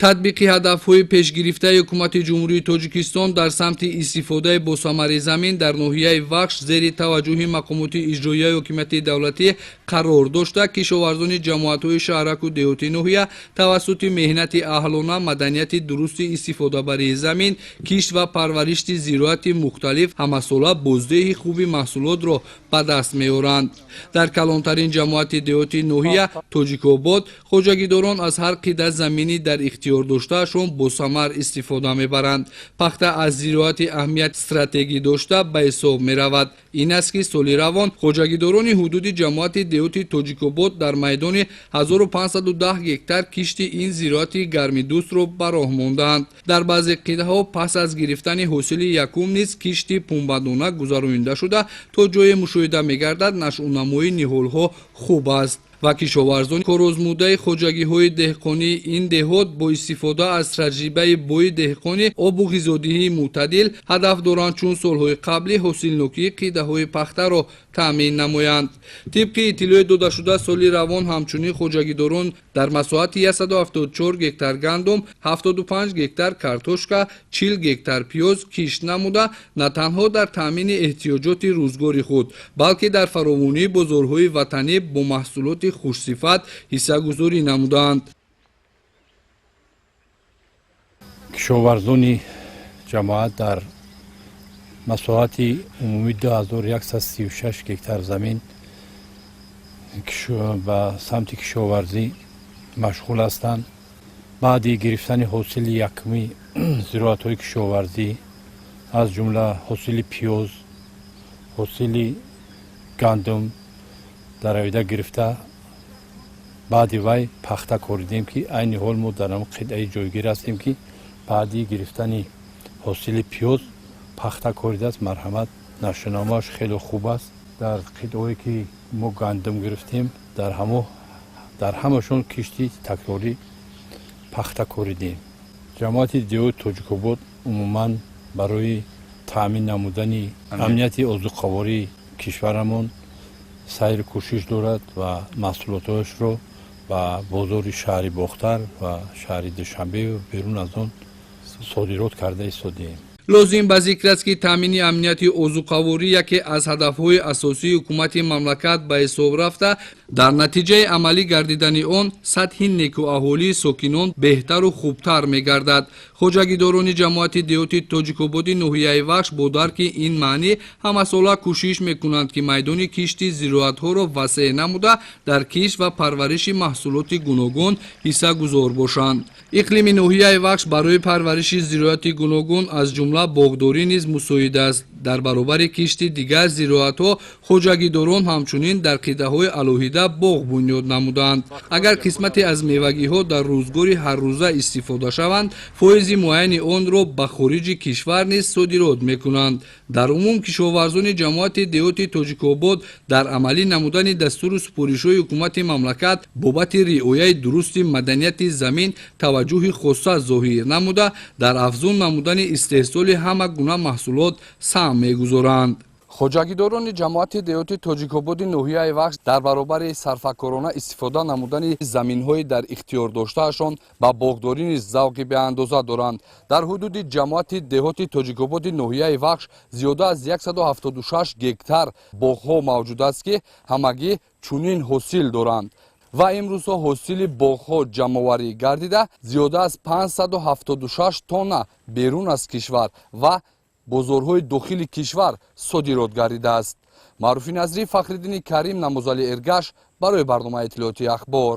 Татбиқи ҳадафҳои пешгирифтаи Ҳукумати Ҷумҳурии Тоҷикистон дар самти истифодаи босамари замин дар ноҳияи Вахш зери таваҷҷӯҳи мақомоти иҷроияи ҳокимияти давлатӣ қарор дошта, кишоварзони ҷамоатҳои шаҳраку деҳоти ноҳия тавассути меҳнати аҳлона, маданияти дурусти истифодабарии замин, кишт ва парваришти зироати мухталиф ҳамасола боздиҳи хуби маҳсулотро ба даст меоранд. Дар калонтарин ҷамоати деҳоти ноҳия, Тоҷикобод, хоҷагидорон аз ҳар қида заминӣ дар ихтиёр доштаашон босамар истифода мебаранд. Пахта аз зироати аҳамияти стратегӣ дошта ба ҳисоб меравад. Ин аст, ки соли равон хоҷагидорони ҳудуди ҷамоати деҳоти Тоҷикобод дар майдони 1510 гектар кишти ин зироати гармидӯстро ба роҳ мондаанд. Дар баъзе қитъаҳо пас аз гирифтани ҳосили якум низ кишти пунбадона гузаронида шуда, то ҷое мушоҳида мегардад, нашъунамои ниҳолҳо хуб аст ва кишоварзони корозмудаи хоҷагиҳои деҳқонии ин деҳот бо истифода аз таҷрибаи бои деҳқонӣ, обу ғизодиҳии мӯътадил ҳадаф доранд, чун солҳои қаблӣ ҳосилнокии қитъаҳои пахтаро таъмин намоянд. Тибқи иттилои додашуда, соли равон ҳамчунин хоҷагидорон дар масоҳати 174 гектар гандум, 75 гектар картошка, 40 гектар пиёз кишт намуда, на танҳо дар таъмини эҳтиёҷоти рӯзгори худ, балки дар фаровонии бозорҳои ватанӣ бо маҳсулоти хушсифат ҳиссагузорӣ намуданд. Кишоварзони ҷамоат дар масоҳати умумӣ 2136 гектар замин ба самти кишоварзӣ машғул ҳастанд. Баъди гирифтани ҳосили якуми зироатҳои кишоварзӣ, аз ҷумла ҳосили пиёз, ҳосили гандум даравида гирифта, баъди вай пахта коридем, ки айни ҳол мо дар ҳамн қитъаи ҷойгир ҳастем, ки баъди гирифтани ҳосили пиёз пахта коридааст. Марҳамат, нашъунамоаш хеле хуб аст. Дар қитъое ки мо гандум гирифтем, дар ҳамашон кишти такрорӣ пахта коридем. Ҷамоати деҳоти Тоҷикобод умуман барои таъмин намудани амнияти озуқавории кишварамон сайру кӯшиш дорад ва маҳсулотҳояшро ба бозори шаҳри Бохтар ва шаҳри Душанбе берун аз он содирот карда истодем. Лозим ба зикр аст, ки таъмини амнияти озуқаворӣ яке аз ҳадафҳои асосии ҳукумати мамлакат ба ҳисоб рафта, дар натиҷаи амалӣ гардидани он сатҳи некуаҳолии сокинон беҳтару хубтар мегардад. Хоҷагидорони ҷамоати деҳоти Тоҷикободи ноҳияи Вахш бо дарки ин маънӣ ҳамасола кӯшиш мекунанд, ки майдони кишти зироатҳоро васеъ намуда, дар кишт ва парвариши маҳсулоти гуногун ҳиссагузор бошанд. Иқлими ноҳияи Вахш барои парвариши зироати гуногун, аз ҷумла боғдорӣ низ мусоид аст. Дар баробари кишти дигар зироатҳо хоҷагидорон ҳамчунин дар қитъаҳои алоҳида боғ бунёд намуданд. Агар қисмате аз мевагиҳо дар рӯзгори ҳаррӯза истифода шаванд, фоизи муайяни онро ба хориҷи кишвар низ содирот мекунанд. Дар умум кишоварзони ҷамоати деҳоти Тоҷикобод дар амалӣ намудани дастуру супоришҳои ҳукумати мамлакат бобати риояи дурусти маданияти замин таваҷҷӯҳи хоса зоҳир намуда, дар афзун намудани истеҳсоли ҳама гуна маҳсулот саҳм мегузоранд. Хоҷагидорони ҷамоати деҳоти Тоҷикободи ноҳияи Вахш дар баробари сарфакорона истифода намудани заминҳои дар ихтиёр доштаашон ба боғдорӣ низ завқи беандоза доранд. Дар ҳудуди ҷамоати деҳоти Тоҷикободи ноҳияи Вахш зиёда аз 176 гектар боғҳо мавҷуд аст, ки ҳамагӣ чунин ҳосил доранд ва имрӯзҳо ҳосили боғҳо ҷамъоварӣ гардида, зиёда аз 576 тонна берун аз кишвар ва бозорҳои дохили кишвар содирот гардидааст. Маъруфи Назрӣ, Фахриддини Карим, Намозали Эргаш барои барномаи иттилоотии Ахбор.